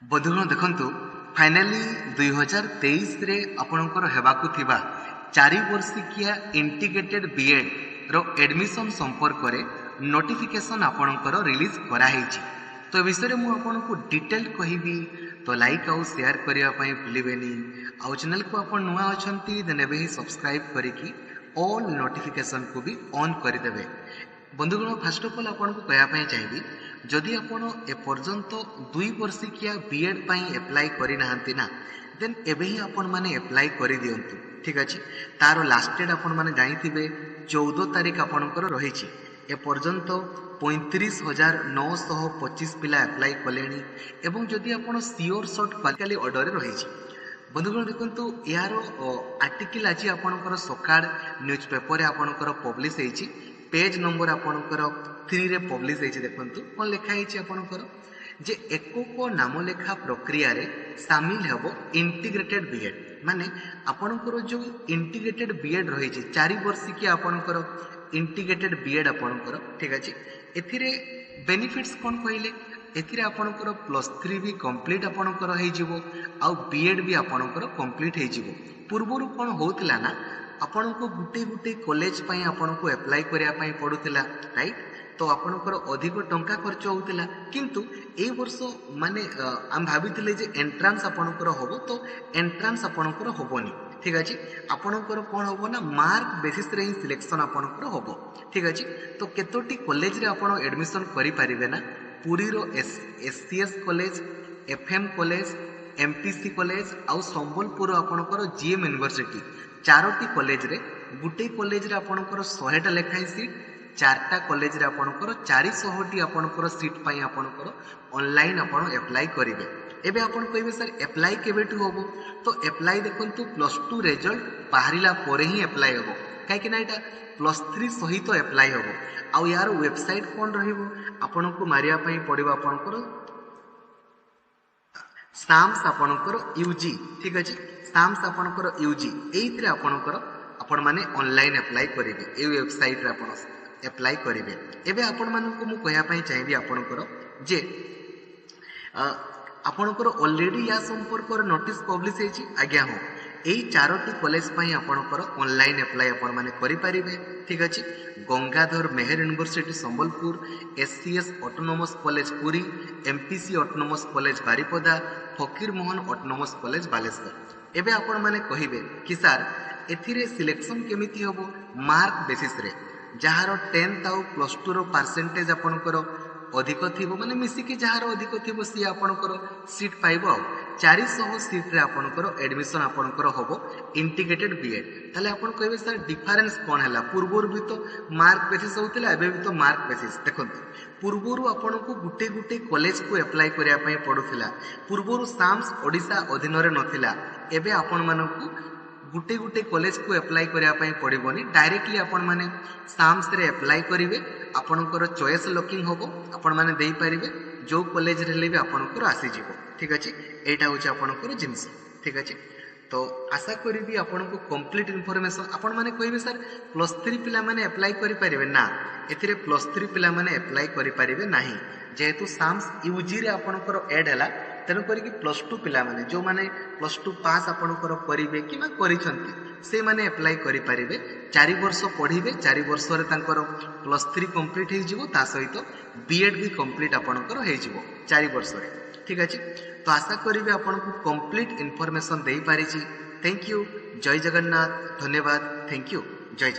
ବନ୍ଧୁଗଣ ଦେଖନ୍ତୁ, ଫାଇନାଲି 2023ରେ ଆପଣଙ୍କର ହେବାକୁ ଥିବା 4 ବର୍ଷିକିଆ ଇଣ୍ଟିଗ୍ରେଟେଡ୍ ବିଏଡ଼୍ର ଏଡ଼ମିସନ୍ ସମ୍ପର୍କରେ ନୋଟିଫିକେସନ୍ ଆପଣଙ୍କର ରିଲିଜ୍ କରାହେଇଛି। ତ ଏ ବିଷୟରେ ମୁଁ ଆପଣଙ୍କୁ ଡିଟେଲ୍ କହିବି। ତ ଲାଇକ୍ ଆଉ ସେୟାର କରିବା ପାଇଁ ଭୁଲିବେନି। ଆଉ ଚ୍ୟାନେଲକୁ ଆପଣ ନୂଆ ଅଛନ୍ତି, ଦେନ୍ ଏବେ ହିଁ ସବସ୍କ୍ରାଇବ୍ କରିକି ଅଲ୍ ନୋଟିଫିକେସନ୍କୁ ବି ଅନ୍ କରିଦେବେ। ବନ୍ଧୁଗଣ, ଫାଷ୍ଟ ଅଫ୍ ଅଲ୍ ଆପଣଙ୍କୁ କହିବା ପାଇଁ ଚାହିଁବି, ଯଦି ଆପଣ ଏପର୍ଯ୍ୟନ୍ତ 2 ବର୍ଷିକିଆ ବି ଏଡ଼୍ ପାଇଁ ଆପ୍ଲାଏ କରିନାହାନ୍ତି ନା, ଦେନ୍ ଏବେ ହିଁ ଆପଣମାନେ ଆପ୍ଲାଏ କରିଦିଅନ୍ତୁ। ଠିକ୍ ଅଛି? ତାର ଲାଷ୍ଟ ଡେଟ୍ ଆପଣମାନେ ଜାଣିଥିବେ, 14 ତାରିଖ ଆପଣଙ୍କର ରହିଛି। ଏପର୍ଯ୍ୟନ୍ତ 35,925 ପିଲା ଆପ୍ଲାଏ କଲେଣି ଏବଂ ଯଦି ଆପଣ ସିଓର ସଟ୍ କ୍ୱାଲିକାଲି ଅର୍ଡ଼ରରେ ରହିଛି। ବନ୍ଧୁଗଣ ଦେଖନ୍ତୁ, ଏହାର ଆର୍ଟିକିଲ୍ ଆଜି ଆପଣଙ୍କର ସକାଳ ନ୍ୟୁଜ୍ ପେପରରେ ଆପଣଙ୍କର ପବ୍ଲିଶ ହେଇଛି। ପେଜ୍ ନମ୍ବର ଆପଣଙ୍କର 3ରେ ପବ୍ଲିଶ ହେଇଛି। ଦେଖନ୍ତୁ କ'ଣ ଲେଖା ହେଇଛି ଆପଣଙ୍କର ଯେ ଏକକ ନାମଲେଖା ପ୍ରକ୍ରିୟାରେ ସାମିଲ ହେବ ଇଣ୍ଟିଗ୍ରେଟେଡ୍ ବିଏଡ୍। ମାନେ ଆପଣଙ୍କର ଯେଉଁ ଇଣ୍ଟିଗ୍ରେଟେଡ୍ ବିଏଡ୍ ରହିଛି, 4 ବର୍ଷିକିଆ ଆପଣଙ୍କର ଇଣ୍ଟିଗ୍ରେଟେଡ୍ ବିଏଡ୍ ଆପଣଙ୍କର, ଠିକ୍ ଅଛି। ଏଥିରେ ବେନିଫିଟ୍ସ କ'ଣ କହିଲେ, ଏଥିରେ ଆପଣଙ୍କର +3 ବି କମ୍ପ୍ଲିଟ୍ ଆପଣଙ୍କର ହେଇଯିବ ଆଉ ବିଏଡ୍ ବି ଆପଣଙ୍କର କମ୍ପ୍ଲିଟ୍ ହେଇଯିବ। ପୂର୍ବରୁ କ'ଣ ହେଉଥିଲା ନା, ଆପଣଙ୍କୁ ଗୋଟେ ଗୋଟେ କଲେଜ ପାଇଁ ଆପଣଙ୍କୁ ଆପ୍ଲାଏ କରିବା ପାଇଁ ପଡ଼ୁଥିଲା, ରାଇଟ୍? ତ ଆପଣଙ୍କର ଅଧିକ ଟଙ୍କା ଖର୍ଚ୍ଚ ହେଉଥିଲା। କିନ୍ତୁ ଏଇ ବର୍ଷ ମାନେ ଆମେ ଭାବିଥିଲେ ଯେ ଏଣ୍ଟ୍ରାନ୍ସ ଆପଣଙ୍କର ହେବ, ତ ଏଣ୍ଟ୍ରାନ୍ସ ଆପଣଙ୍କର ହେବନି। ଠିକ୍ ଅଛି? ଆପଣଙ୍କର କ'ଣ ହେବ ନା, ମାର୍କ ବେସିସ୍ରେ ହିଁ ସିଲେକ୍ସନ୍ ଆପଣଙ୍କର ହେବ। ଠିକ୍ ଅଛି? ତ କେତୋଟି କଲେଜରେ ଆପଣ ଆଡ଼ମିସନ୍ କରିପାରିବେ ନା, ପୁରୀର SCS college, FM college, MPC college ଆଉ ସମ୍ବଲପୁର ଆପଣଙ୍କର ଜିଏମ୍ ୟୁନିଭର୍ସିଟି, ଚାରୋଟି କଲେଜରେ। ଗୋଟେ କଲେଜରେ ଆପଣଙ୍କର 100ଟା ଲେଖାଏଁ ସିଟ୍, ଚାରିଟା କଲେଜରେ ଆପଣଙ୍କର 400ଟି ଆପଣଙ୍କର ସିଟ୍ ପାଇଁ ଆପଣଙ୍କର ଅନଲାଇନ୍ ଆପଣ ଆପ୍ଲାଏ କରିବେ। ଏବେ ଆପଣ କହିବେ, ସାର୍, ଆପ୍ଲାଏ କେବେଠୁ ହେବ? ତ ଆପ୍ଲାଏ ଦେଖନ୍ତୁ, +2 ରେଜଲ୍ଟ ବାହାରିଲା ପରେ ହିଁ ଆପ୍ଲାଏ ହେବ, କାହିଁକି ନା ଏଇଟା +3 ସହିତ ଆପ୍ଲାଏ ହେବ। ଆଉ ୟାର ୱେବସାଇଟ୍ କ'ଣ ରହିବ? ଆପଣଙ୍କୁ ମାରିବା ପାଇଁ ପଡ଼ିବ ଆପଣଙ୍କର ସାମ୍ସ ଆପଣଙ୍କର ୟୁଜି। ଠିକ୍ ଅଛି? ସାମ୍ସ ଆପଣଙ୍କର ୟୁଜି, ଏଇଥିରେ ଆପଣଙ୍କର ଆପଣମାନେ ଅନଲାଇନ୍ ଆପ୍ଲାଏ କରିବେ। ଏଇ ୱେବସାଇଟ୍ରେ ଆପଣ ଆପ୍ଲାଏ କରିବେ। ଏବେ ଆପଣମାନଙ୍କୁ ମୁଁ କହିବା ପାଇଁ ଚାହିଁବି ଆପଣଙ୍କର ଯେ ଆପଣଙ୍କର ଅଲରେଡ଼ି ୟା ସମ୍ପର୍କରେ ନୋଟିସ୍ ପବ୍ଲିଶ ହେଇଛି। ଆଜ୍ଞା ହଁ, ଏଇ ଚାରୋଟି କଲେଜ ପାଇଁ ଆପଣଙ୍କର ଅନଲାଇନ୍ ଆପ୍ଲାଏ ଆପଣମାନେ କରିପାରିବେ। ଠିକ୍ ଅଛି? Gangadhar Meher university Sambalpur, SCS autonomous college Puri, MPC autonomous college Baripada, Fakir Mohan autonomous college Balasore. ଏବେ ଆପଣମାନେ କହିବେ କି ସାର୍, ଏଥିରେ ସିଲେକ୍ସନ୍ କେମିତି ହେବ? ମାର୍କ ବେସିସ୍ରେ। ଯାହାର 10th ଆଉ +2ର ପରସେଣ୍ଟେଜ୍ ଆପଣଙ୍କର ଅଧିକ ଥିବ, ମାନେ ମିଶିକି ଯାହାର ଅଧିକ ଥିବ, ସିଏ ଆପଣଙ୍କର ସିଟ୍ ପାଇବ। ଆଉ 400 ସିଟ୍ରେ ଆପଣଙ୍କର ଆଡ଼ମିସନ୍ ଆପଣଙ୍କର ହେବ ଇଣ୍ଟିଗ୍ରେଟେଡ୍ ବିଏଡ୍। ତାହେଲେ ଆପଣ କହିବେ, ସାର୍, ଡିଫରେନ୍ସ କ'ଣ ହେଲା? ପୂର୍ବରୁ ବି ତ ମାର୍କ ବେସିସ୍ ହେଉଥିଲା, ଏବେ ବି ତ ମାର୍କ ବେସିସ୍। ଦେଖନ୍ତୁ, ପୂର୍ବରୁ ଆପଣଙ୍କୁ ଗୋଟେ ଗୋଟେ କଲେଜକୁ ଆପ୍ଲାଏ କରିବା ପାଇଁ ପଡ଼ୁଥିଲା। ପୂର୍ବରୁ ସାମ୍ସ ଓଡ଼ିଶା ଅଧୀନରେ ନଥିଲା। ଏବେ ଆପଣମାନଙ୍କୁ ଗୋଟେ ଗୋଟେ କଲେଜକୁ ଆପ୍ଲାଏ କରିବା ପାଇଁ ପଡ଼ିବନି। ଡାଇରେକ୍ଟଲି ଆପଣମାନେ ସାମ୍ସରେ ଆପ୍ଲାଏ କରିବେ, ଆପଣଙ୍କର ଚଏସ୍ ଲକିଂ ହେବ, ଆପଣମାନେ ଦେଇପାରିବେ, ଯେଉଁ କଲେଜରେ ହେଲେ ବି ଆପଣଙ୍କର ଆସିଯିବ। ଠିକ୍ ଅଛି? ଏଇଟା ହେଉଛି ଆପଣଙ୍କର ଜିନିଷ। ଠିକ୍ ଅଛି? ତ ଆଶା କରିବି ଆପଣଙ୍କୁ କମ୍ପ୍ଲିଟ୍ ଇନଫର୍ମେସନ୍। ଆପଣମାନେ କହିବେ, ସାର୍, +3 ପିଲାମାନେ ଆପ୍ଲାଏ କରିପାରିବେ ନା? ଏଥିରେ +3 ପିଲାମାନେ ଆପ୍ଲାଏ କରିପାରିବେ ନାହିଁ। ଯେହେତୁ ସାମ୍ସ ୟୁଜିରେ ଆପଣଙ୍କର ଆଡ଼୍ ହେଲା, ତେଣୁ କରିକି +2 ପିଲାମାନେ, ଯେଉଁମାନେ +2 ପାସ୍ ଆପଣଙ୍କର କରିବେ କିମ୍ବା କରିଛନ୍ତି, ସେଇମାନେ ଆପ୍ଲାଏ କରିପାରିବେ। 4 ବର୍ଷ ପଢ଼ିବେ, 4 ବର୍ଷରେ ତାଙ୍କର +3 କମ୍ପ୍ଲିଟ୍ ହେଇଯିବ, ତା ସହିତ ବିଏଡ଼୍ ବି କମ୍ପ୍ଲିଟ୍ ଆପଣଙ୍କର ହେଇଯିବ 4 ବର୍ଷରେ। ଠିକ୍ ଅଛି? ତ ଆଶା କରିବି ଆପଣଙ୍କୁ କମ୍ପ୍ଲିଟ୍ ଇନଫର୍ମେସନ୍ ଦେଇପାରିଛି। Thank you, ଜୟ ଜଗନ୍ନାଥ, ଧନ୍ୟବାଦ। Thank you, Jay Jagannath.